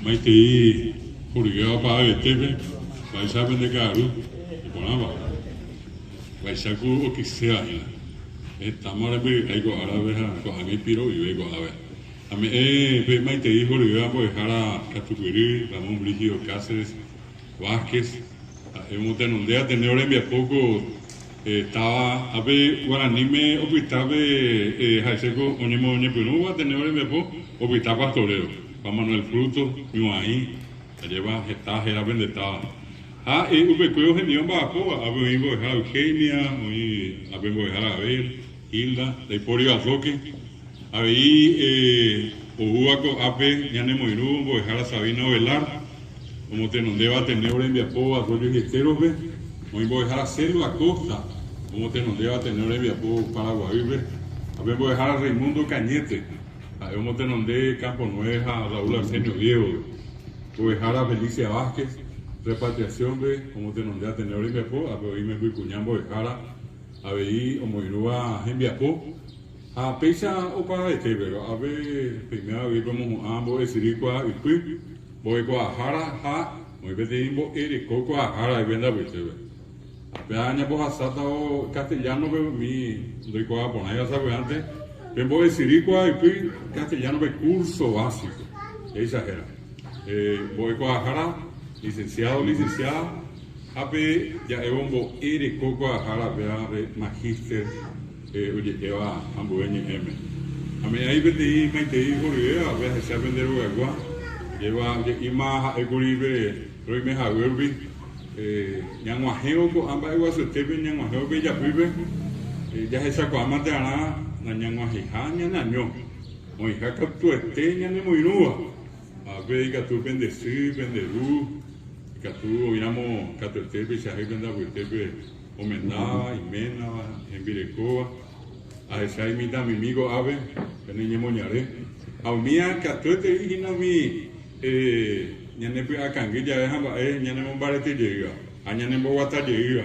Maitei horyvéva opavavetépe, mba'éicha pende ka'aru, iporãva. Vaicha ku okyséva hína. Hetáma orembyry'ái ko árape ha ko'ág̃a ipiro'yve ko'ápe. Ame'ẽ pe maitei horyvéva mbo'ehára katupyry Ramón Brígido Cáceres Vázquez, ha'e omotenonde Ateneo rembiapo ko táva ápe guaraníme opyta pe ha'ese ko oñemoñepyrũva Ateneo rembiapo opyta Pastoreo, Juan Manuel Frutos, Ñuaĩ, ajépa heta héra pende táva. Ha upekuévo hembi'o omba'apóva, ápe oĩ mbo'ehára Eugenia, oĩ ápe mbo'ehára Abel, Hilda, ndaipóriva Roque. Avei oúva ko'ápe ñanemoirũ mbo'ehára Sabina Ovelar, omotenondéva Ateneo rembiapo Arroyo y Esteros-pe, oĩ mbo'ehára Selva Acosta, omotenondéva Ateneo rembiapo Paraguaýpe, ha pe mbo'ehára Raimundo Cañete, ha'e omotenonde Campo Nueve ha Raúl Arsenio Diego-pe. Mbo'ehára Felicia Vázquez, Repatriación-pe, omotenonde Ateneo rembiapo, ápe oĩ membykuña mbo'ehára avei omoirũva hembiapo. Ha péicha opavavetépe, ko'ápe peime avei pemohu'ã mbo'esyry kuaa ypy, mbo'ekuaahára ha oĩ peteĩ mbo'ereko kuaahára ipyenda apytépe. Ha péva ñambohasátavo castellano-pe umi ndoikuaa porãiva sapy'ánte, pe mbo'esyry kuaa ypy castellano-pe curso básico, péicha héra. Mbo'ekuaahára, licenciado, licenciada, ha pe ja'évo mbo'ereko kuaahára péva pe magíster. Oje'éva ambue ñe'ẽme. Ame'ẽ peteĩ maitei horyvéva pe ahecha pende rogaygua, ajépa oje'íma ha'ékuri pe roime hague rupi, ñag̃uahẽvo ko'ã mba'eguasuetépe, ñag̃uahẽvo pe ijapýpe, jahechakuaámante arã nañag̃uahẽiha ñaneaño, oĩha katuete ñanemoirũva, ápe ikatu pende sy, pende ru, ikatu oĩramo katuete peichahágui pende apytépe. Omendáva, iménava, hembirekóva, ahecha imitãmimi ko'ápe pene ñemoñare. Ha umía katuetei hína umi ñane py'akangy jave ha mba'e ñanemombarete jeýva ha ñanemboguata jeýva.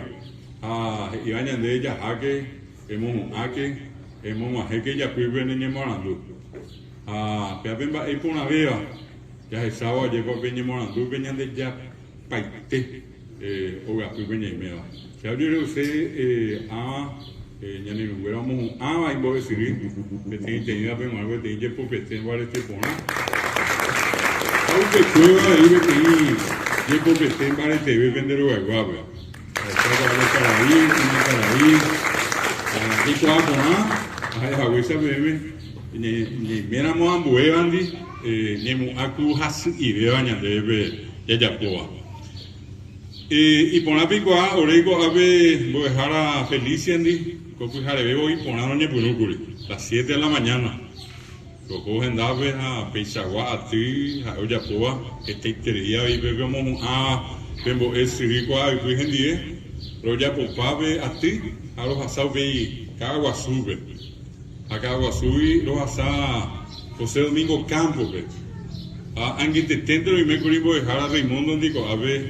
Ha he'íva ñande jaháke, emohu'ãke, emog̃uahẽke ijapýpe ne ñemoarandu. Ha péva pe mba'e iporãvéva jahechávo ajépa pe ñemoarandúpe ñandejapaite. Ogapýpe ñaiméva. Che ajeruse ãva ñane irũnguéra omohu'ãva imbo'esyry peteĩteĩvape g̃uarã peteĩ jepopete mbarete porã. Ha upekuévo avei peteĩ jepopete mbareteve pende rogayguápe. Jahecháta ore karai, kuñakarai, jaikuaa porã ha'e haguéicha peẽme ñaiméramo ambuévandi ñemo'ã ku hasy'ivéva ñandéve jajapóva. Iporã peikuaa ore ko'ápe mbo'ehára Felicia-ndi, ko pyhareve voi porã roñepyrũkuri, las siete de la mañana. Roho hendápe ha peichagua aty ha'e ojapóva hetaiterei avei pépe omohu'ã pe mbo'e syry kuaaypy hendie, rojapopa pe aty ha rohasa upéi Ka'aguasúpe. Ha Ka'aguasúgui rohasa José Domingo Campos-pe. Ha angeteténte roime kuri mbo'ehára Raimundo-ndi ko'ápe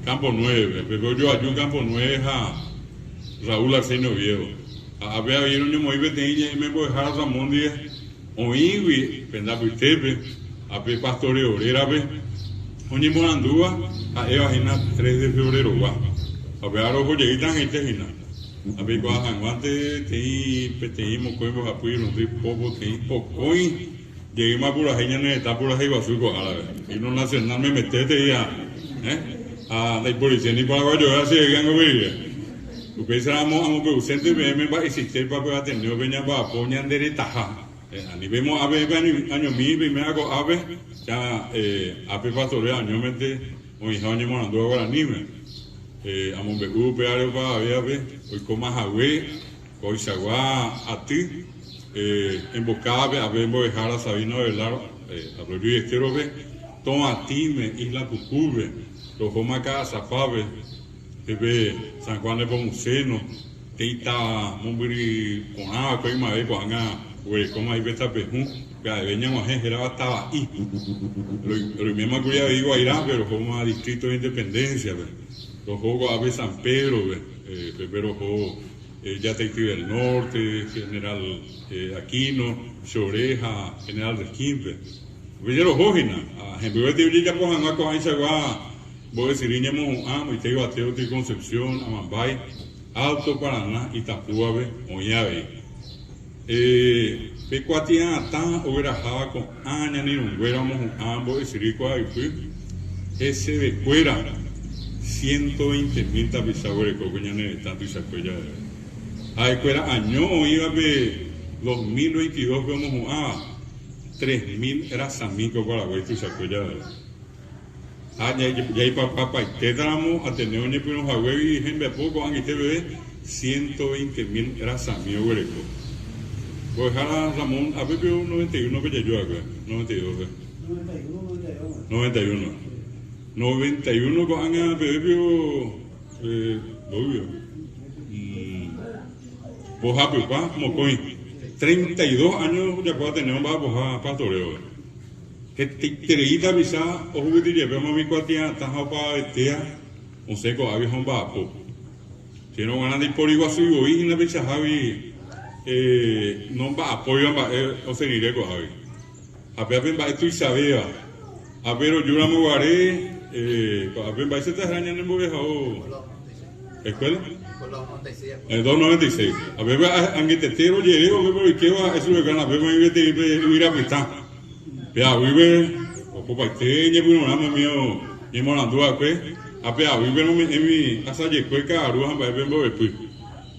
Campo Nueve-pe. Pépe ojoaju Campo Nueve ha Raúl Arsenio Oviedo. Ha ápe avei roñomoĩ peteĩ ñe'ẽme mbo'ehára Ramón ndive oĩgui pende apytépe, ápe Pastoreo rérape, oñemorandúva ha'éva hína tres de febrero-gua. Ha upéva roho jeýta ag̃aite hína. Ha peikuaa hag̃uánte teĩ peteĩ, mokõi, mbohapy, irundy, po, poteĩ, pokõi jeýma purahéi ñane retã purahéi guasu ko árape. Himno nacional memete teĩ ha, eh, ha ndaiporiche ni paraguayovéva che jey angue rire. Upéicharamo amombe'usénte peẽme mba'eichaitépa pe Ateneo-pe ñamba'apo ñande retaha. Ani peimo'ã peẽ pe añomi peiméva ko'ápe, cha, eh, ápe pastoreo añómente oĩha oñemoarandúva guaraníme. Amombe'u upe ára opavavévape oikóma hague koichagua aty emboscada-pe ápe mbo'ehára Sabina Ovelar Arroyo y Estero-pe, Tovatĩme, Isla Pukúpe, rohóma Ka'asapápe, pépe San Juan Nepomuceno, teĩ táva mombyry porã va'ekue ymave ko'ág̃a oguerekóma ipe tape hũ, pya'eve ñag̃uahẽ hérava Tava'i. Roiméma kuri avei Guairápe, rohóma Distrito de Independencia-pe, roho ko'ápe San Pedro-pe, pépe roho Yataity del Norte, General Aquino, Chore ha General Resquín-pe. Upéicha roho hína, ha hembyvéti ojejapo hag̃ua ko'ãichagua mbo'esyry ñemohu'ã moite yvate gotyo Concepción, Amambay, Alto Paraná, Itapúape oĩ avei. Pe kuatia'atã ogueraháva ko'ã ñane irũnguéra omohu'ã mbo'esyry kuaaypy hesevekuéra ciento veinte mil tapicha oguereko ko ñane retã tuichakue javeve. Ha'ekuéra año oĩva pe 2022-pe omohu'ãva 3000 rasami ko Paraguái tuichakue javeve. Ha jaipapapaitétaramo Ateneo oñepyrũ haguégui hembiapo ko'ag̃aite peve ciento veinte mil rasami oguereko. Mbo'ehára Ramón, ápe pio 91 pe jaju va'ekue, 92 pe. 91. 91 ko'ág̃a peve pio mboývio. Mbohapypa mokõi. 32 áño ojapo Ateneo omba'apoha pastoreo-pe. Hetaiterei tapicha ohuguity jepe umi kuatia'atã ha opavavetéa osẽ ko'águi ha omba'apo. Chérõ g̃uarã ndaipóri guasúi voi hína peichahágui nomba'apóiva mba'e osẽ rire ko'águi. Ha péva pe mba'e tuichavéva. Ápe rojúramo guare ko'ápe mba'éichata héra ñanembo'ehao escuela? 296. Ha péva angetete rojere upépe roikéva ha'e chupekuéra péva oĩ peteĩ pe yvyrapytã. Pe aguýpe opaite ñepyrũrãme umi oñemoarandu va'ekue, ha pe aguýpe rome'ẽmi asajekue ka'aru ha mba'e pe mbo'epy.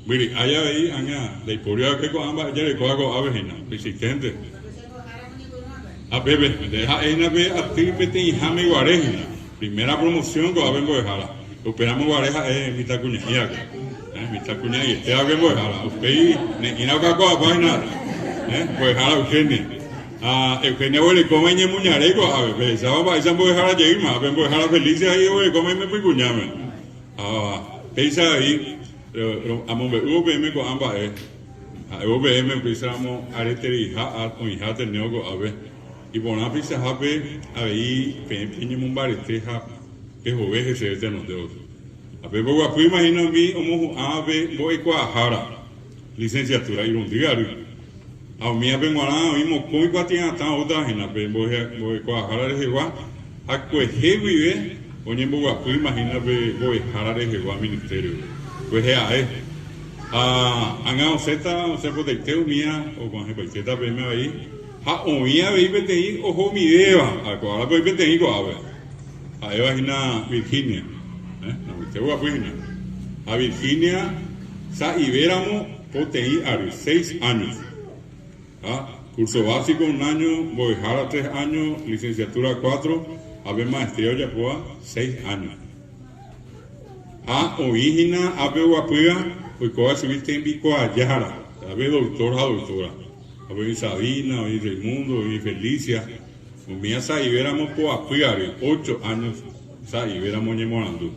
Mbyry'ái avei ág̃a ndaipóri va'ekue ko'ã mba'e jarekóva ko'ápe hína, peichaiténte. Ha pépe, nde ha'e hína pe aty peteĩháme guare hína, primera promoción ko'ápe mbo'ehára. Upéramo guare ha'e mitãkuña'i va'ekue. Mitãkuña'iete va'ekue mbo'ehára. Upéi ne'ĩra okakuaapa hína mbo'ehára Eugenia. Ha Eugenia oguerekóma iñemuñare ko'ápe, pehecháva mba'éicha mbo'ehára jeýma, ha pe mbo'ehára Felicia he'i oguerekóma imembykuñáme. Ha péicha avei amombe'úvo peẽme ko'ã mba'e, ha'évo peẽme upéicharamo aretereiha oĩha Ateneo ko'ápe, iporã peichahápe avei peẽ peñemombarete ha pehove heseve tenonde gotyo. Ha pe mboguapýma hína umi omohu'ãva pe mbo'ekuaahára. Licenciatura irundy ary. Ha umívape g̃uarã oĩ mokõi kuatia'atã oútava hína pe mbo'ekuaahára rehegua ha kuehe guive oñemboguapýma hína pe mbo'ehára rehegua ministerio-pe. Kuehe ae. Ha ág̃a osẽta osẽ potaite umíva oguahẽpaitéta peẽme avei. Ha oĩ avei peteĩ ohomivéva, ha ko árape oĩ peteĩ ko'ápe, ha'éva hína Virginia. Namoite oguapy hína. Ha Virginia Sa'ivéramo poteĩ ary, seis años. Ha curso básico un año, mbo'ehára tres años, licenciatura cuatro, ha pe maestría ojapóva seis años. Ha oĩ hína ápe oguapýva oikóva chugui tembikuaajára, ápe doctor ha doctora. Ápe oĩ Sabina, oĩ Raimundo, oĩ Felicia. Umíva sa'ivéramo poapy ary, ocho años, sa'ivéramo oñemoarandu.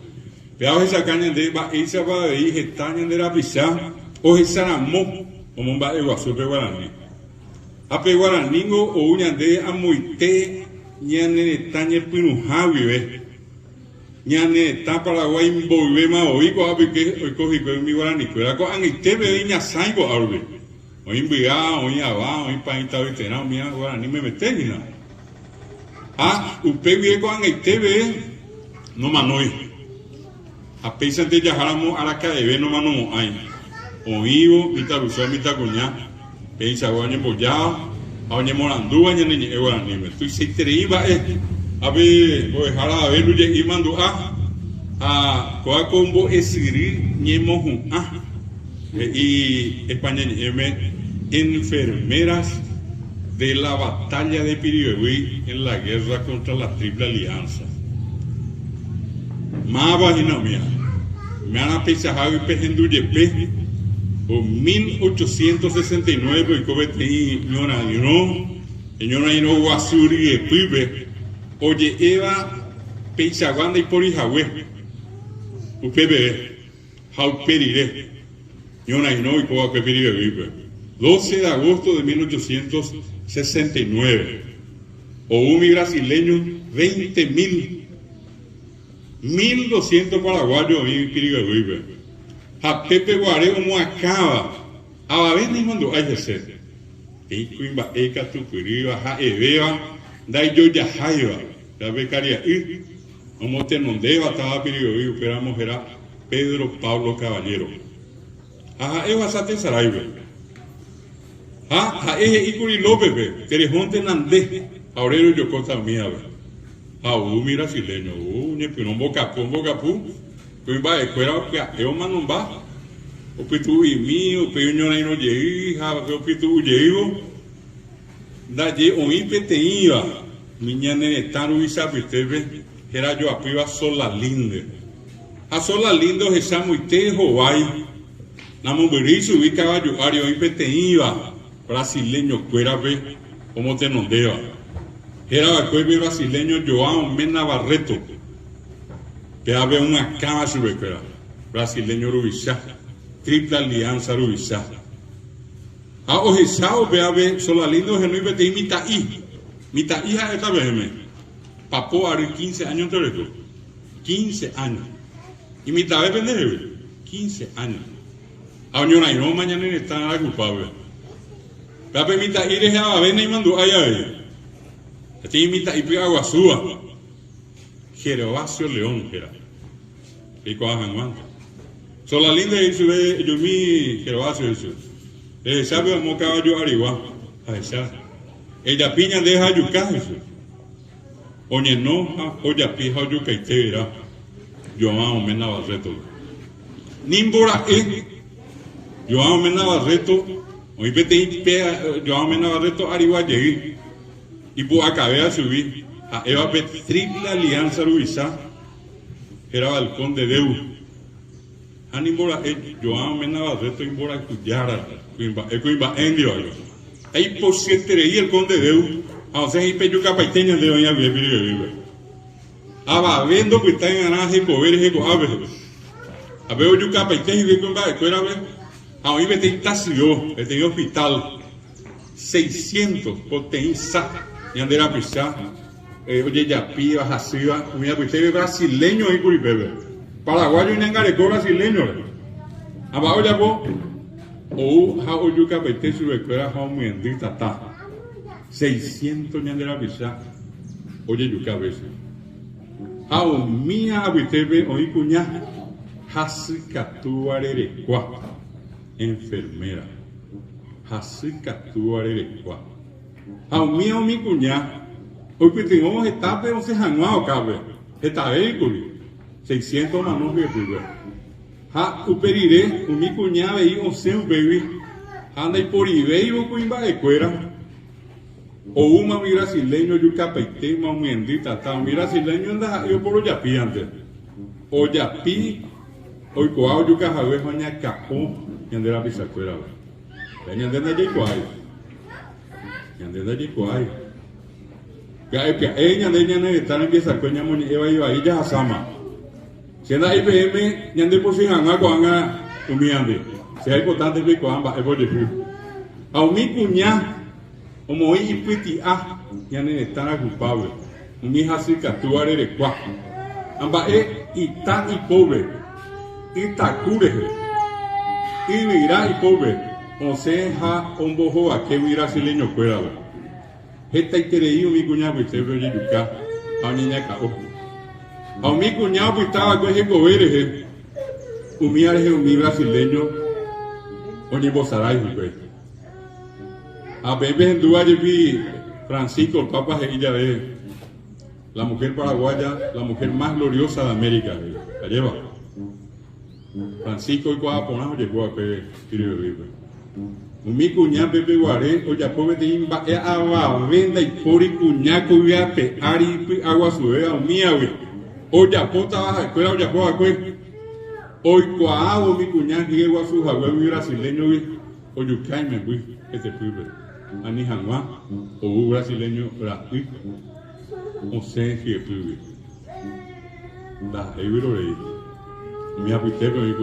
Péva ohechauka ñande mba'éichapa avei heta ñande rapicha ohecharamo omomba'eguasu pe guarani. Ha pe guaraníngo ou ñande amoite ñane retã ñepyrũha guive. Ñane retã Paraguái mboyvéma voi ko'ápe oiko hikuái umi guaranikuéra. Ko'ag̃aite peve iñasãi ko'a rupi. Oĩ mbya, oĩ ava, oĩ paĩ tavyterã umíva guarani memete hína. Ha upe guive ko'ag̃aite peve nomanói. Ha péichante jaháramo araka'eve nomanomo'ãi. Oĩvo mitãrusu ha mitãkuña péichagua oñembojáva ha oñemorandúva ñane ñe'ẽ guaraníme. Tuichaiterei mba'e. Ha pe mbo'ehára Abel oje'i mandu'a ha kóva ko mbo'esyry ñemohu'ã. He'i España ñe'ẽme Enfermeras de la batalla de Piribebuy en la guerra contra la Triple Alianza. Máva hína umíva? Ume'arã peichahágui pehendu jepe ko 1869-pe oiko peteĩ ñorairõ, ñorairõ guasu ryepýpe oje'éva peichagua ndaipóri hague upe peve. Ha upe rire, ñorairõ oiko va'ekue Piribebuýpe, 12 de agosto de 1869, ou umi brasileño veinte mil, mil doscientos paraguayo oĩ Piribebuýpe, ha pépe guare omoakãva, avave naimandu'ái hese, peĩ kuimba'e ikatupyrýva ha'evéva. Ndaijojaháiva, pe karia'y omotenondéva táva Pirigoy upéramo héra Pedro Pablo Caballero. Ha ha'e ohasa tesaráipe. Ha ha'e he'íkuri Lópezpe, Terehónte nande, ha ore rojokóta umívape. Ha ou umi brasileño, ou oñepyrũ mbokapu mbokapu, kuimba'ekuéra pya'e omanomba, opytu'u'imi, upéi oñorairõ jey ha opytu'u jeývo. Ndaje oĩ peteĩva umi ñane retã ruvicha apytépe héra joapýva Solalinde. Ha Solalinde ohecha moite hovái, namombyrýi chugui kavaju ári oĩ peteĩva brasileño-kuérape omotenondéva. Héra va'ekue pe brasileño João Mena Barreto. Pévape omyakãva chupekuéra, brasileño ruvicha, Triple Alianza ruvicha. Ha ohechávo pévape, Solalinde ohenói peteĩ mitã'i. Mitã'i ha'éta peẽme. Papo ary quince áñonte oreko. Quince áño. Imitãve pende hegui. Quince áño. Ha oñorairõma ñane retã rayhupápe. Pévape mitã'i rehe avave naimandu'ái avei. Peteĩ mitã'i py'aguasúva. Gervasio León héra. Reikuaa hag̃uánte. Solalinde he'i chupe, Ejumi Gervasio, he'i chupe. Rehecha pe amo kavaju arigua. Ahecha. Ejapi ñande ha ajuka, he'i chupe. Oñeno ha ojapi ha ojukaite vera João Mena Barreto-pe. Nimbora'e João Mena Barreto oĩ peteĩ pe João Mena Barreto arigua jey ipu'akavéva chugui ha'éva pe Triple Alianza ruvicha. Hérava el Conde Deu. Ha nimbora'e João Mena Barreto imborayhujára kuimba'e kuimba'éndi va'ekue. Ha ipochyeterei el Conde Deu ha osẽ he'i pejukapaite ñande oĩ aguije Piribebuýpe. Avave ndopytái va'erã hekove rehe ko'ápe. Ha pe ojukapaite hikuái kuimba'ekuérape ha oĩ peteĩ tasyo, peteĩ hospital. Seiscientos poteĩ sa ñande rapicha ojejapíva, hasýva, umi apytépe brasileño oĩ kuri pépe. Paraguayo oñangareko brasileñore. Ha mba'e ojapo? Ou ha ojukapaite chupekuéra ha omyendy tata. Seiscientos ñande rapicha ojejuka péicha. Ha umía apytépe oĩ kuña hasykatúva rerekua, enfermera. Hasy katúva rerekua. Ha umíva umi kuña oipytyvõ hetápe osẽ hag̃ua okápe, hetavéikuri, seiscientos omano hyepýpe. Ha upe rire umi kuña avei osẽ upégui ha ndaiporivéivo kuimba'ekuéra, oúma umi brasileño ojukapaitéma omyendy tata, umi brasileño ndaha'éi oporojapíante, ojapi Oikuaa ojuka hague ha oñakã'o ñande rapichakuérape. Pe ñande ndajaikuaái. Ñande ndajaikuaái. Pya'e pya'e ñande ñane retã rembiasakue ñamoñe'ẽ vai vai jahasáma. Che nda'éi peẽme ñande pochy hag̃ua ko'ág̃a umíandi. Che aipotánte peikuaa mba'épa ojehu. Ha umi kuña omoĩ ipyti'a ñane retã rayhupápe. Umi hasykatúva rerekua. Ha mba'e ita ipópe, ytaku rehe, yvyra ipópe osẽ ha ombohovakégui brasileñokuérape. Hetaiterei umi kuña apytépe ojejuka ha oñeñakã'o. Ha umi kuña opyta va'ekue hekove rehe, umíva rehe umi brasileño oñembosarái hikuái. Ha peẽ pehendúva jepi Francisco el Papa he'i jave la mujer paraguaya la mujer más gloriosa de América, he'i. Ajépa? Francisco oikuaa porã ojehu va'ekue Piribebuýpe. Umi kuña pépe guare ojapo peteĩ mba'e avave ndaipóri kuña ko yvy ape ári ipy'aguasuvéva umíagui. Ojapótava ha'ekuéra ojapo va'ekue. Oikuaávo umi kuña hyeguasu hague umi brasileñogui ojuka imemby hetepýpe, ani hag̃ua ou brasileño ra'y osẽ hyepýgui. Ndaha'éigui rorei, umi apytépe oĩ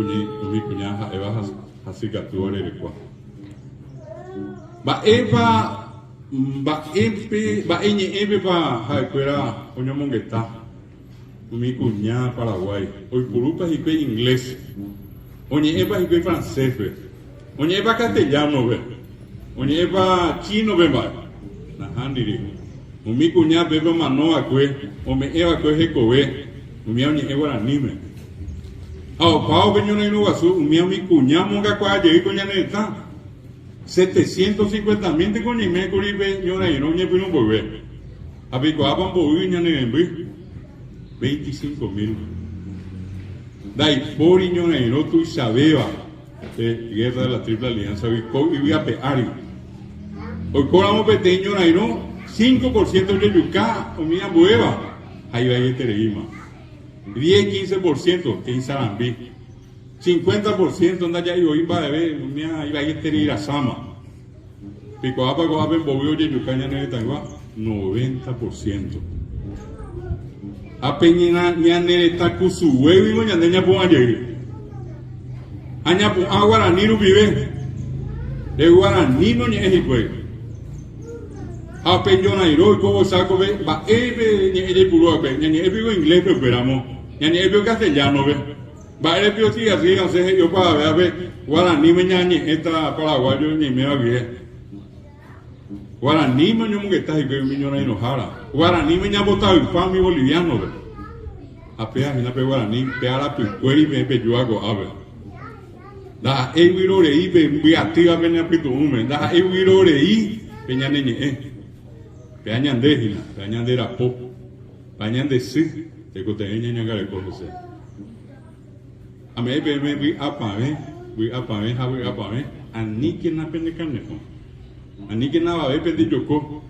umi kuña ha'éva hasykatúva rerekua. Mba'épa mba'épe mba'e ñe'ẽpepa ha'ekuéra oñomongeta? Umi kuña Paraguái oipurúpa hikuái inglés, oñe'ẽpa hikuái francés-pe, oñe'ẽpa castellano-pe, oñe'ẽpa chino-pe mba'e? Nahániri. Umi kuña pépe omano va'ekue, ome'ẽ va'ekue hekove, umíva oñe'ẽ guaraníme. Ha opávo pe ñorairõ guasu, umíva umi kuña omongakuaa jey ko ñane retã. Setecientos cincuenta mínteko oñeime kuri pe ñorairõ ñepyrũ mboyve. Ha peikuaápa mboy ñane remby? 25.000. Ndaipóri ñorairõ tuichavéva pe Guerra de la Triple Alianza-gui ko yvy ape ári. Oikóramo peteĩ ñorairõ, 5% ojejuka umi ambuéva ha ivaietereíma. Diez, 15% teĩ sarambi. 50% ndaja'éi voi mba'eve umía ivaieterei rasáma. Peikuaápa ko'ápe mbovy ojejuka ñane retãygua? 90%. Ha pe ñane retã kusuguéguingo ñande ñapu'ã jey. Ha ñapu'ã guarani rupive. Pe guaraníme oñe'ẽ hikuái. Ha pe ñorairõ oikóvo Chákope, mba'épe ñe'ẽ jaipuru va'ekue? Ñañe'ẽ piko ingléspe upéramo? Ñañe'ẽ piko castellánope? Mba'ére piko sigasíga osẽ he'i opavavévape guaraníme ñañe'ẽta paraguayo ñaiméva guive? Guaraníme oñomongeta hikuái umi ñorairõhára. Guaraníme ñambotavypa umi boliviánope. Ha péva hína pe guarani, pe arapykuéri peẽ pejúva ko'ápe. Ndaha'éi vyrorei pe mbyatýva pene apytu'ũme, ndaha'éi vyrorei pe ñane ñe'ẽ. Péva ñande hína, péva ñande rapo. Ha ñande sy tekotevẽ ñañangareko hese. Ame'ẽ peẽme vy'apavẽ, vy'apavẽ ha vy'apavẽ, aníkena penekane'õ. Aníkena avave pendejoko,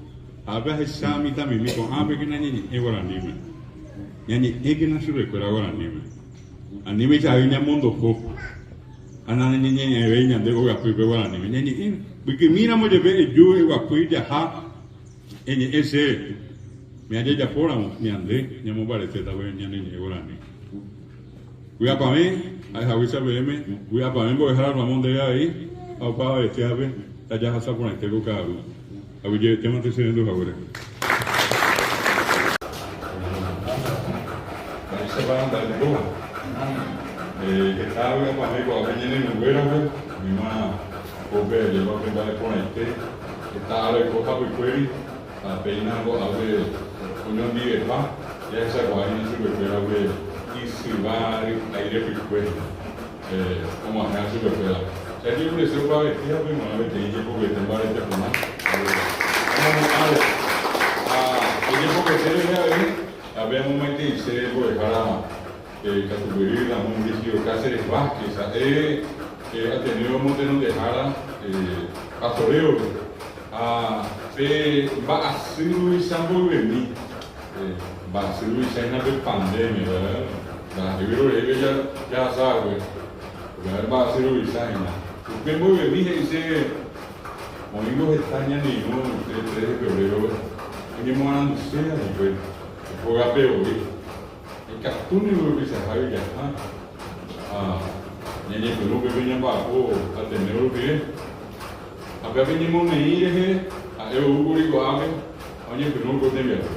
ha ápe ahecha mitãmimi ko'ãpekena ñañe'ẽ guaraníme. Ñañe'ẽkena chupekuéra guaraníme. Anímeicha avei ñamondoho ha nañañe'ẽvéi ñande ogapýpe guaraníme. Ñañe'ẽ mbykymíramo jepe eju eguapy jaha. Eñe'ẽ chéve, ñajejapóramo ñande ñamombaretéta pe ñane ñe'ẽ guarani. Vy'apavẽ, ha'ehaguéicha peẽme, vy'apavẽ mbo'ehára Ramón ndéve avei ha opavavetévape tajahasa porãite ko ka'aru. Aguyjevetémante che rendu haguére. Mba'éichapa mba'etekóva? Heta vy'apavẽ ko'ápe ñane irũnguérape, oĩma Kópe ajépa pe mba'e porãite, heta ára oiko hapykuéri ha péina ko'ápe oñondivepa, jahechakuaa hína chupekuéra pe isyva ry'ái repykue og̃uahẽva chupekuéra. Che ajerurese opavetévape g̃uarã peteĩ jepopete mbarete porã omohu'ãvo. Ha pe jepopete rehe avei, ápe amomaiteise mbo'ehára Katupyry Ramón Brígido Cáceres Vázquez ha'e Ateneo motenondehára pastoreo-pe ha pe mba'asy ruvicha mboyvemi, mba'asy ruvicha hína pe pandemia, ndaha'éi rorépe jahasa va'ekue, upévare mba'asy ruvicha hína. Upe mboyvemi he'i chéve oĩngo heta ñane irũ 3 de febrero-pe oñemoaranduséva hikuái hógape voi. Ikatu ningo upeichahágui jaha ha ñañepyrũ upépe ñamba'apo Ateneo rupive. Ha péva ñemoneĩ rehe ha'e oúkuri ko'ápe ha oñepyrũ ko tembiapo.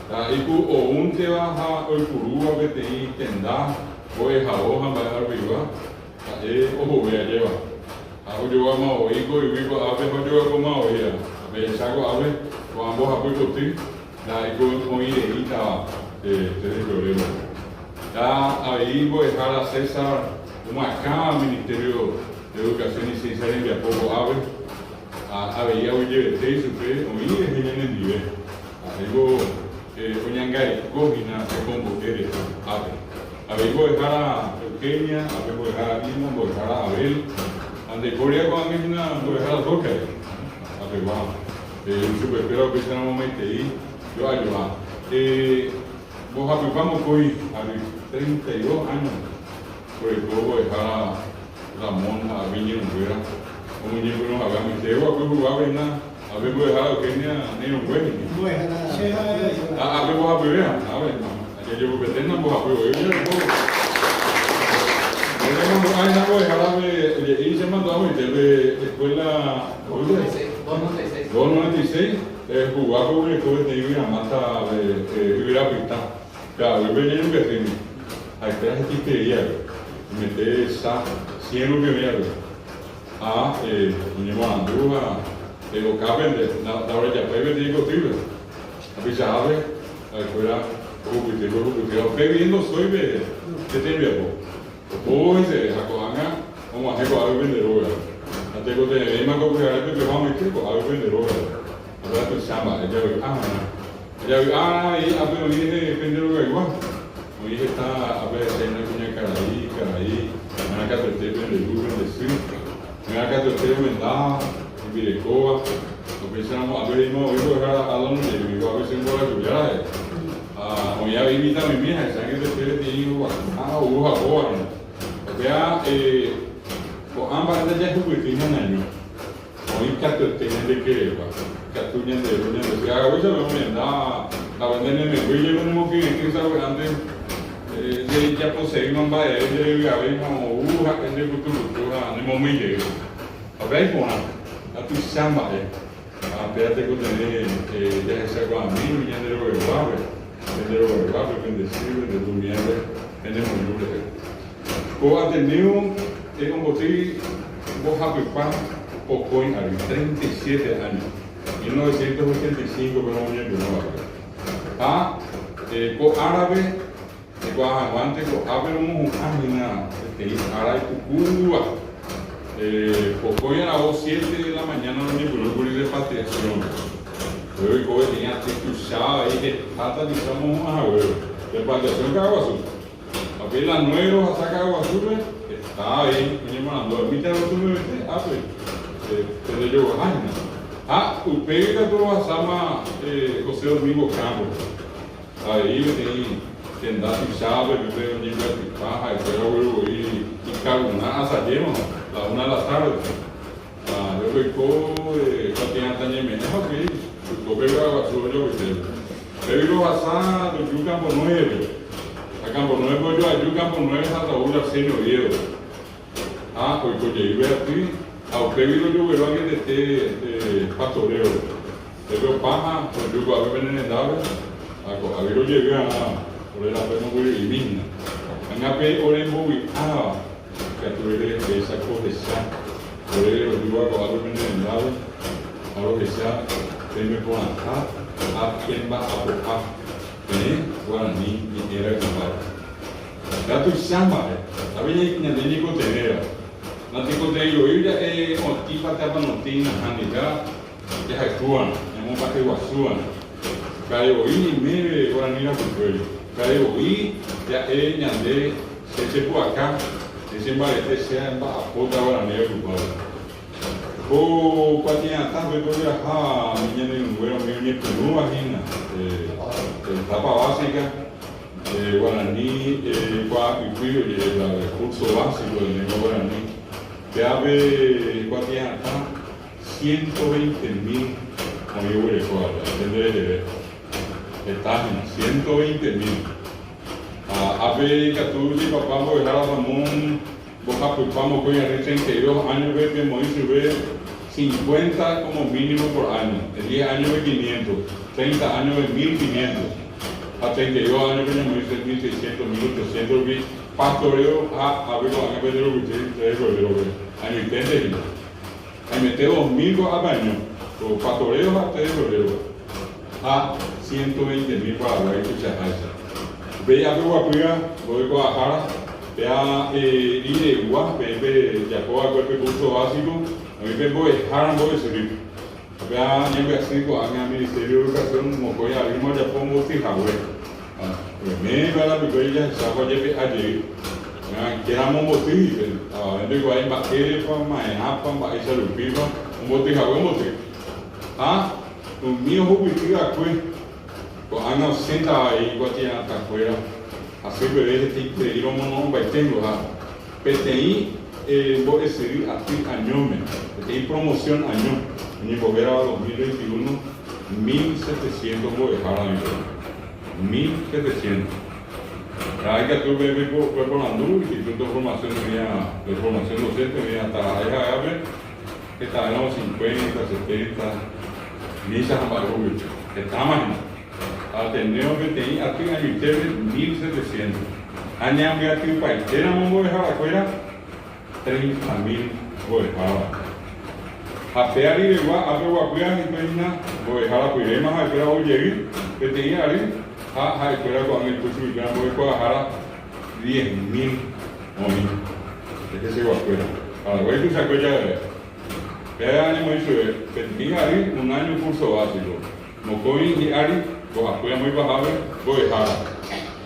Ndaha'éi ku oúnteva ha oipurúva peteĩ tenda mbo'ehao ha mba'e arupigua, ha'e ohove ajéva. Ha ojoguáma voi ko yvy ko'ápe ha ojoguapóma voi. Ha pehecha ko'ápe ko'ã mbohapy koty. Ndaha'éiko oĩ reítava pe 3 de febrero. Ha avei mbo'ehára César omyakãva Ministerio de Educación y Ciencia rembiapo ko'ápe, ha avei aguyjevete ichupe oĩ rehe ñanendive, ha'éko oñangareko hína tekombo'e rehe ápe. Avei mbo'ehára Eugenia, ape mbo'ehára Hilda, mbo'ehára Abel, ha ndaipória ko'ág̃a hína mbo'ehára Roca rehe, apegua. Ichupekuéra upéicharamo maitei jo'a jo'a. Mbohapypa mokõi ary, 32 años, oreko mbo'ehára Ramón ha Abel ñe'õnguéra omoñepyrũ hague amoite oguapy huguápe hína Ape mbo'ehára Eugenia neirũngue hína. Ha ape mbohapyvéva, ave, jajepopeténa mbohapy voi ojereko. Oñemandu'a hína mbo'ehárape oje'i che mandu'a amoite pe escuela 296 huguápe oguereko peteĩ yvyramáta yvyra pytã. Ka'aguýpe ñañembyatými. Ha'ekuéra hetiterei va'ekue. Omete sa cien rupi oĩ va'ekue. Ha oñemoarandu ha okápente ndaorejapói peteĩ kotýpe. Tapichahápe ha'ekuéra ohupyty ko ohupytýva upégui ndosóipe che tembiapo. Ohóvo heseve ha ko'ág̃a og̃uahẽ ko'águi pende rógape. Ha tekotevẽvéima ko pyharépe peho amoite ko'águi pende rógape. Ha péva tuicha mba'e javy'a va'erã. Ha javy'a va'erã avei ápe oĩ rehe pende rogaygua. Oĩ heta ápe ahecha kuñakarai, karai, oĩva katuete pende ru, pende sy, oĩva katuete omendáva, hembirekóva. Upéicharamo ápe reima voi mbo'ehára Adon jey, ko'ápe che mborayhujára he'i. Ha oĩ avei mitãmimi ahecha angete peteĩ oguata ou ha ohóva hína. Upéva ko'ã mba'e ndajahupytýi ñaneaño. Oĩ katuete ñande keregua, ikatu ñande ru, ñande sy. Ahaguéicha pe omenda hague nde ne memby jepe nemokyre'ỹ sapy'ánte ndejaposevéima mba'eve nderevy'avéima ou ha'e ndekutukutu ha nemomýi jey. Ha upéva iporã ha tuicha mba'e. Ha péva tekotevẽ jahechakuaami umi ñande rogaguápe, pende rogaguápe, pende sy, pende ru miápe, pene moirũ rehe. Ko Ateneo omboty mbohapypa pokõi ary, 37 áño, 1985 pe omoñepyrũ va'ekue. Ha ko árape Jaikuaa hag̃uánte ko'ápe romohu'ã hína peteĩ ára ipukúva. Pokõi aravo siete de la mañana roñepyrũ kuri repatriación. Upéi oiko peteĩ aty tuicha avei heta tapicha omohu'ã haguére. Repatriación Ka'aguasúpe. Ha upéi las nueve rohasa Ka'aguasúpe, heta avei oñemoarandu mitãrusumevete ápe pende joguaha hína. Ha upéi katu rohasáma José Domingo Campos-pe. Avei peteĩ tenda tuichápe pépe oñembyatypa ha'ekuéra ogueru voi ikarurã asajéma la una de la tarde. Ha luego oiko kuatia'atã ñeme'ẽ ha upéi oiko pe vy'aguasu ojoapytépe. Upégui rohasa roju Campo Nueve-pe. Ha Campo Nueve-pe ojoaju Campo Nueve ha Raúl Arsenio Oviedo. Ha oiko jey pe aty ha upégui rojogueru añetete pastoreo-pe. Pépe opa ha roju ko'ápe pene rendápe, ha ko'águi rojevy arã ore rape mombyry'imi hína. Ág̃a pe ore mbovy'áva ikatu ere péicha kohecha ore rojúva ko'ápe pene rendápe ha rohecha peimeporãha ha pemba'apoha peẽ guarani ñe'ẽ rayhupápe. Péva tuicha mba'e, avei ñande ñaikotevẽva. Natekotevẽi ja'e otĩpa térã notĩi nahániriha jahayhúva'erã, ñamomba'eguasúva'erã. Ka'e voi ñaiméve guarani rapykuéri. Ka'e voi ja'e ñande che chepu'aka, che chembarete che amba'apóta guarani rapykuápe. Ko kuatia'atã pépe ogueraha umi ñane irũnguéra umi oñepyrũva hína etapa básica guarani kuaa'ypy oje'éta curso básico de lengua guarani. Péape kuatia'atã 120 mil oĩ oguerekóva pende reheve. Heta hína, 120 mil. Ha ápe ikatu jeipapa mbo'ehára Ramón mbohapypa mokõi ary 32 áñope pemoĩ chupe 50 como mínimo por año, 10 áñope 500, 30 áñope 1500 ha 32 áñope ñamoĩ 3600, 1800 rupi pastoreo ha ápe ko'ág̃a pende rupyty 3 febrero-pe añoiténte hína. Aimete 2000 ko'ápe año, ko pastoreo ha 3 febrero ha 120 mil Paraguái tuichaháicha. Upéi ápe guapýva mbo'ekuaahára, péa riregua peẽ pejapo va'ekue pe curso básico, oĩ pe mbo'ehára mbo'esyry. Ha péa ñembyasy ko'ág̃a Ministerio de Educación mokõi arýma ojapo omboty hague. Ha oiméva rapykuéri jahechápa ojepe'a jey. Kéramo omboty pe avave ndoikuaái mba'érepa, ma'erãpa, mba'éicha rupípa omboty hague omboty. Ha umi ohupyty va'ekue ko'ág̃a osẽta avei kuatia'atãkuéra hasy peve hetaiterei romono'õmbaiténgo ha peteĩ mbo'esyry aty añóme, peteĩ promoción año oñembohérava 2021, 1700 mbo'ehára oĩva. 1700. Ha ikatu pe peporandu Instituto de Formación oĩva, de Formación Docente oĩva Tara'i ha'ehápe, hetavéramo 50, 70, mícha ha mba'e rupi. Hetáma hína. Ha Ateneo peteĩ aty añoitépe 1700. Ha ñambyatypaitéramo mbo'eharakuéra, 30 mil mbo'ehára. Ha péa riregua ápe oguapýva hikuái hína mbo'ehára pyréma ha'ekuéra ou jey peteĩ ary ha ha'ekuéra ko'ág̃a oiko chuguikuéra mbo'ekuaahára 10,000 oĩ heseguakuéra. Paraguái tuichakue javeve. Péa añemoĩ chupe peteĩ ary un año curso básico, mokõi hi'ári mbohapy amo ipahápe mbo'ehára,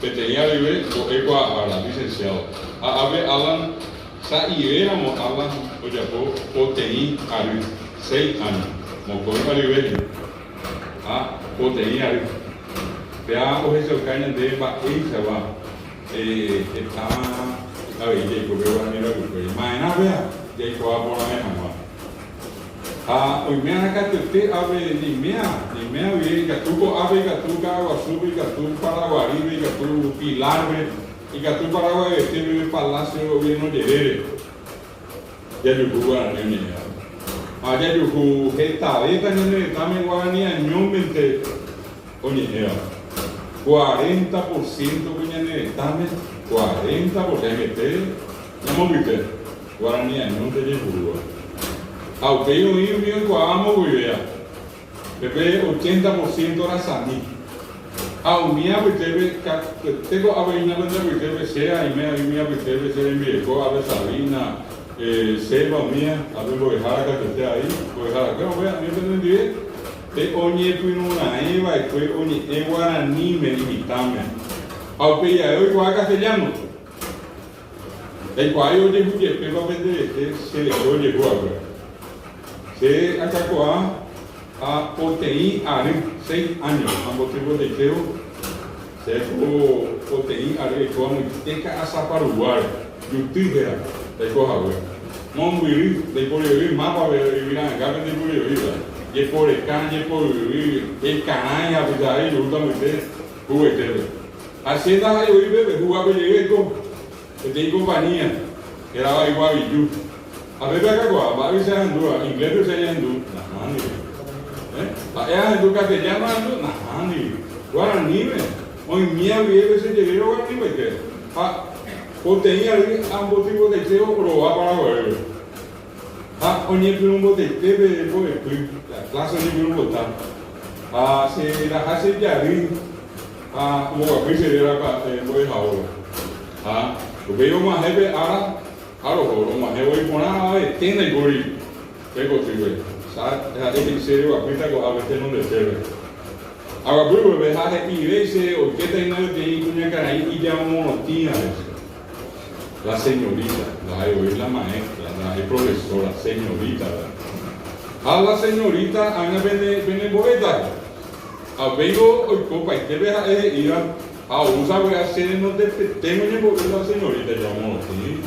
peteĩ aryve mbo'ekuaahára, licenciado. Ha ápe Alan Sa'ivéramo Alan ojapo poteĩ ary, seis áño, mokõi aryve hína, ha poteĩ ary. Péva ohechauka ñandéve mba'éichapa heta avei jaiko pe guarani rapykuéri. Ma'erã péva jaikuaa porãve hag̃ua. Ha oime'arã katuete ápe ñaiméa, ñaiméa guive ikatu ko'ápe, ikatu Ka'aguasúpe, ikatu Paraguarípe, ikatu Pilar-pe. Ikatu Paraguayete peve Palacio de Gobierno jerére jajuhu guarani oñe'ẽva. Ha jajuhu hetavéta ñane retãme guarani añómente oñe'ẽva. Cuarenta por ciento ko ñane retãme, cuarenta por ciento, aimete ñamombyte, guarani añónte jaipurúva. Ha upéi oĩ umi oikuaáva mbovyvéva. Pepe ochenta por ciento rasami. Ha umi apytépe katuete ko'ápe hína pende apytépe che aime oĩ umi apytépe che rembireko ápe Sabina, Selva umía, ápe mbo'ehára katuete avei, mbo'eharakuéra upe aime penendive, pe oñepyrũraẽ va'ekue oñe'ẽ guaraníme imitãme. Ha upéi ae oikuaa castellano. Ndaikuaái ojehu jepépa pende rehe che rehe ojehu va'ekue. Che akakuaa ha poteĩ ary, seis años, ambotypoteitévo, che ko poteĩ ary aiko amoite Ka'asaparuguáre, Juty héra, ndaiko hague. Mombyry, ndaiporioi mápape yvyra'ãngápe ndaiporioi, jeporeka, jepoyvy, ekarãi ha pycha'e ijuhúta amoite huguaitépe. Ha che ndaha'éi voi pépe, huguápe jey aiko peteĩ compañía hérava Iguaviju. Ha pépe akakuaa, mba'épe che ahendúva, ingléspe che añehendu? Nahániri. Eh? Mba'e ahendu castellano ahendu? Nahániri. Guaraníme, oĩmía guive che jerére guaranipaite. Ha poteĩ ary ambotyvotaitévo rova Paraguaýpe. Ha oñepyrũmbotaite pe mbo'epy, la clase oñepyrũmbota. Ha che raha che jarýi. Ha omboguapy che réra mbo'ehaópe. Ha upéi og̃uahẽ pe ára ha roho, rog̃uahẽ voi porã avavete ndaipóri pe kotýpe. Ha'e he'i che reguapýta ko'ápe tenondetépe. Aguapy upépe ha he'ive che oikéta hína peteĩ kuñakarai ijao morotĩva che. La señorita, ndaha'éi voi la maestra, ndaha'éi profesora, señorita. Ha la señorita ág̃a penembo'éta. Ha upéingo oiko paitépe ha'e he'íva, ha ou sapy'a che renondepete oñembo'y la señorita ja omorotĩ.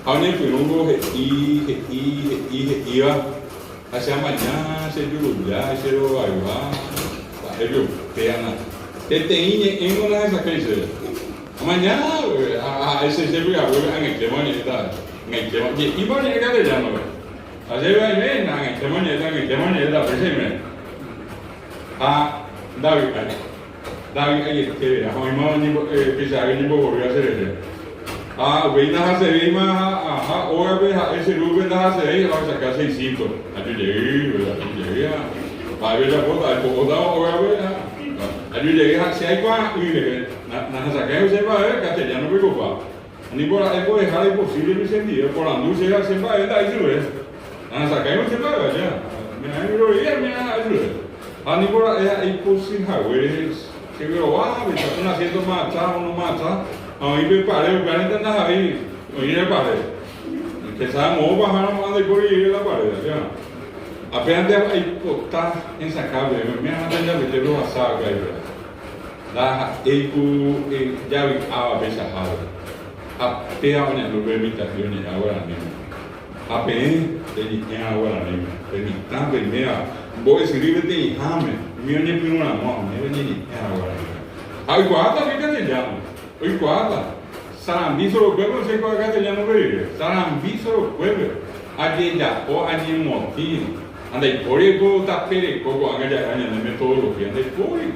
Ha oñepyrũngo he'i, he'i, he'i, he'íva, ha che amaña, che juruja, che rovaigua, mba'épe upéana. Peteĩ ñe'ẽngo nahesakãi chéve. Amaña, ha ha'e che che py'apýpe ag̃aitéma oñe'ẽta, ag̃aitéma, je'íma oñe'ẽ castellano-pe. Ha chéve aime, ag̃aitéma oñe'ẽta, ag̃aitéma oñe'ẽta, péicha aime. Ha ndavy'ái. Ndavy'aiete vera. Ha oĩma peichahágui oñembohory che rehe. Ha upéi ndahasevéima ha aha ógape ha'e che rúpe ndahasevéi ha ohechauka che isínto. Aju jey, aju jey ha mba'épe ojapóta, aipo'óta ógape ha aju jey ha che aikuaa'ỹ rehe. Nahesakãivo che mba'eve, castellano-pe oikopa. Ani pora'e mbo'ehára iposible chendive oporandu che ha che mba'eve nda'éi chupe. Nahesakãivo che mba'eve aja. Ha niko ra'e ha'e ipochy haguére che guerova, un asiento más atrás, uno más atrás, ha oĩ pe pare, upéva niko ndahavéi oĩre pare. Quizás moõpa aháramo ha ndaipóri rire la pare, ajépa. Ha pévante aipota hesakã peẽme, oime arã pende apytépe ohasa va'ekue aipo'o. Ndaha'éi ku javy'áva peichahápe. Ha péva oñandu pe mitã'i oñe'ẽva guaraníme. Ha peẽ peñe'ẽva guaraníme, pe mitã peiméva mbo'esyry peteĩháme, umi oñepyrũ ramo umi peñeñe'ẽva guaraníme. Ha oikuaáta pe castellano, oikuaáta. Sarambi sorokuépe osẽ oikuaa castellano upe rire. Sarambi sorokuépe ajejapo añemotĩ. Ha ndaipóri ko tape reko ko'ág̃a ja'éva ñande metodología, ndaipóri.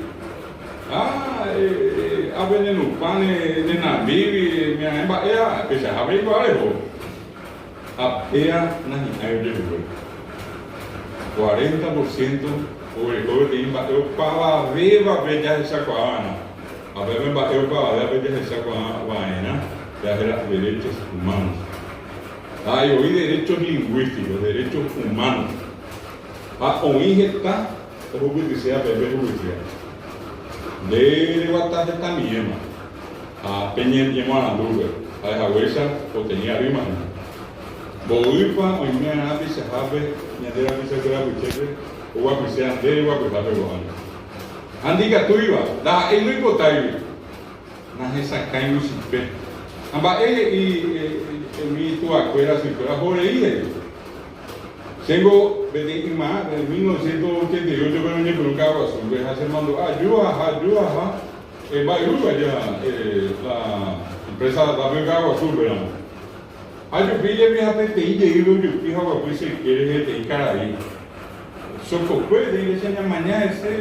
Ha ápe ne nupã ne nambígui, ne mba'éva, peichahápe reikuaa reho. Ha péa nahi'ãi ojehuve. 40% oguereko peteĩ mba'e opavavévape jahechakuaa va'erã. Ha pépe mba'e opavavévape jahechakuaa va'erã jahéra derechos humanos. Ndaha'éi voi derechos lingũísticos, derechos humanos. Ha oĩ heta ohupytyséva pépe hupytýva. Nde reguata hetamiéma ha pe ñemoarandúpe ha'ehaguéicha poteĩ arýma hína. Mboýpa oime'arã peichahápe ñande rapichakuéra apytépe oguapyséva nde reguapyhápe ko'ág̃a? Ha ndikatúiva, ndaha'éi ndoipotáigui, nahesakãigui chupe. Ha mba'e he'i umi tuakuéra sykuéra horei he'i. Chéngo peteĩ yma, en 1988-pe roñepyrũ Ka'aguasúpe ha chemandu'a aju aha, aju aha, mba'yru aja la empresa Rápido Ka'aguasúpe ramo. Ajupi jepi ha peteĩ jeýpe ojupi ha oguapy che yke rehe peteĩ karai. Chokokue peteĩ che ñamaña hese,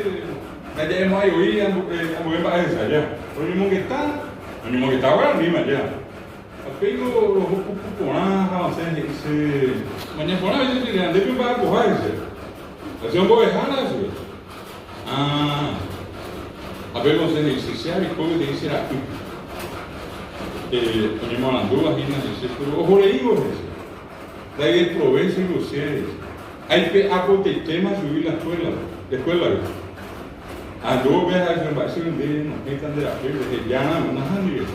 ndaja'emo'ãi voi ambue mba'e hese aja. Roñemongeta, roñemongeta guaraníma aja. Ha péiko roho puku porã ha osẽ he'i che, Maña porã che che ndépe omba'apoha hese. Ha che ombo'ehára chupe. Ah. Ha péiko osẽ he'i che, che areko peteĩ che ra'y. Oñemoarandúva hína hese, péro oho reívo hese. Ndaideprovéchoi che hese. Aipe'apotaitéma chugui la escuela, escuela-gui. Andu pe ha che mba'e che nde renohẽta nde rapére reheja ramo nahániri.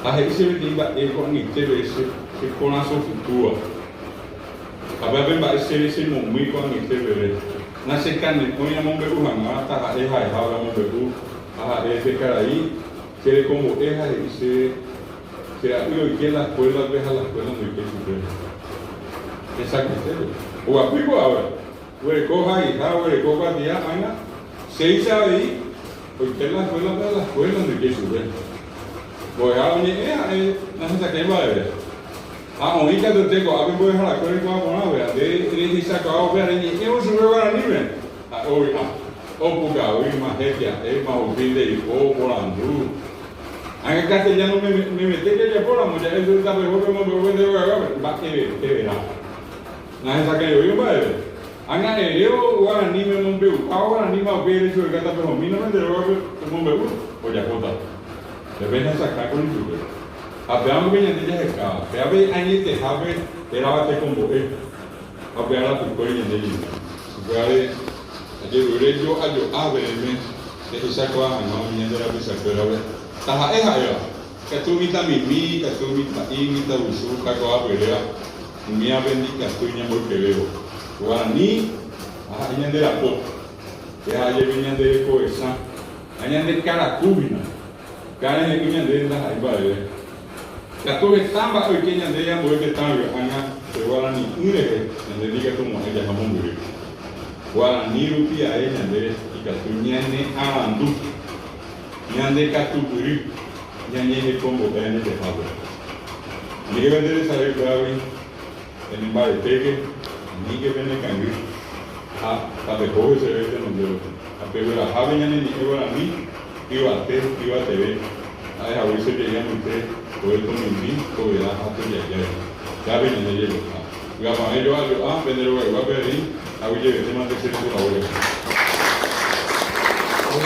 Ha he'i che peteĩ mba'e ko'ag̃aite peve che che korasõ pytúva. Ha péva pe mba'e chéve che momýi ko'ag̃aite peve. Nachekane'õi amombe'u hag̃ua taha'e ha'eha amombe'u ha ha'e pe karai che rekombo'e ha he'i chéve che ra'y oike la escuela-pe ha la escuela ndoikéi chupe. Hesakãitépe. Oguapy ko'ápe. Guereko haiha, oguereko kuatia ág̃a, chéicha avei, oike la escuela-pe ha la escuela ndoikéi chupe. Mbo'ehára oñe'ẽ ha'e nahesakãi mba'eve. Ha oĩ katuete ko'ápe mbo'eharakuéra oikuaa porãve, ha nde rehechakuaa upéva reñe'ẽvo chupe guaraníme, ha'e ovy'a, opukavýma, hetia'éma, hupi nde ipo, oporandu. Ág̃a castellano memete jajapóramo, ja'e chupe tapeho pemombe'u pende rogaguápe, mba'evete verã. Nahesakãi voi mba'eve. Ág̃a erévo guaraníme omombe'upa guaraníma upe derecho tapehomi nde rógape omombe'u ojapóta. Pépe hesakã kuri chupe. Ha péva mboyve ñande jahekáva. Pévape añetehápe hérava tekombo'e. Ha upe ára pukói ñande jey. Upévare ajerure jo'ajo'a peẽme jahechakuaa hag̃ua umi ñande rapichakuérape taha'e ha'éva. Katu mitãmimi, katu mitã'i, mitãvusu, kakuaa pyréva. Umívape ndikatúi ñamboykevévo. Guarani ha'e ñande rapo, pe ha'e jepi ñande rekovesã ha ñande karaku hína. Ka'arẽ he'i ñande ndaha'éi mba'eve. Katu heta mba'e oike ñande ambue tetãgui ág̃a pe guarani'ỹ rehe ñande ndikatumo'ãi jaha mombyry. Guarani rupi ae ñande ikatu ñane arandu, ñande katupyry, ñañehekombo'e añetehápe. Aníke pende resarái upévagui, pene mbaretéke, aníke pene kangy, ha tapeho heseve tenonde gotyo. Ha peguerahápe ñane ñe'ẽ guarani yvate yvateve, ha'e haguéicha jey amoite ore tomimbi, tovera ha tojajái. Chápe ñande jepoha. Vy'apavẽ jo'a jo'a pende rogayguápe avei, aguyjevetémante che rendu haguére.